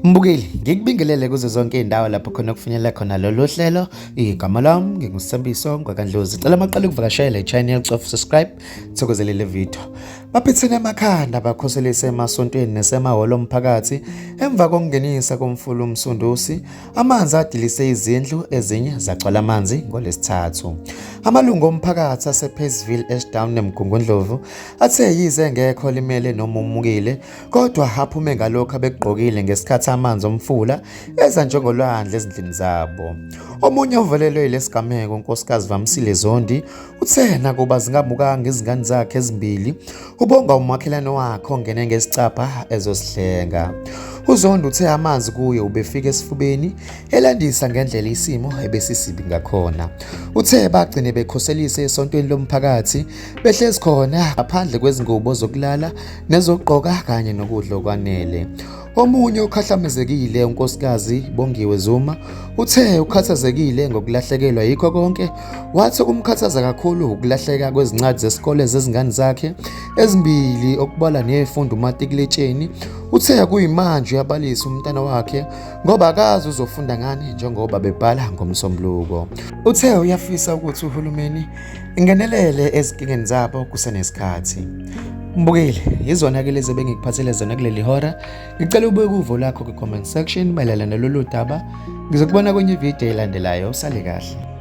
Mbukeli, ngikubingelele kuzo zonke izindawo lapho khona kufinyelela khona lolu hlelo. Igama lami nginguSembiso ngwakandlozi. Cela maqale ukuvakashela i-channel cof subscribe, thokozele le video. Baphithene amakhanda bakhoselise emasontweni nasemahholo omphakathi emva kokungenisa komfula uMsundusi. Amanzi adilise izindlu ezinye zagcwala amanzi ngoLwesithathu. Amalungu omphakathi asePaceville, Ashdown neMgungundlovu athe yize engekho olimele noma omukile kodwa aphume ngalokhu abekugqokile ngesikhathi amanzi omfula eza njengolwandle ezindlini zabo. Omunye ovelelwe yilesigameko uNkosikazi Vamsile Zondi uthe nakuba zingamukanga izingane zakhe ezimbili ubonga umakhelwane wakhe ongene ngesicabha ezosihlenga. UZondi uthe amanzi kuye ubefika esifubeni elandisa ngendlela isimo ebesisibi ngakhona. Uthe bagcine bekhoselise esontweni lomphakathi behlezi khona ngaphandle kwezingubo zokulala nezokugqoka kanye nokudla okwanele. Omunye okhahlamezekile uNkosikazi Bongiwe Zuma uthe ukhathazekile ngokulahlekelwa yikho konke wathi okumkhathaza kakhulu ukulahleka kwezincwadi zesikole zezingane zakhe ezimbili okubalwa nefunda umatikuletsheni. Uthe kuyimanje uyabalisa umntana wakhe ngoba akazi uzofunda ngani njengoba bebhala ngoMsombuluko. Uthe uyafisa ukuthi uhulumeni ngenelele ezinkingeni zabo kusenesikhathi. Mbukeli, yizona-ke lezi ebengikuphathele zona kuleli hora. Ngicela ubeke uvo lakho kwi-comment section mayelana nalolu daba. Ngizokubona kwenye ividiyo elandelayo. Usale kahle.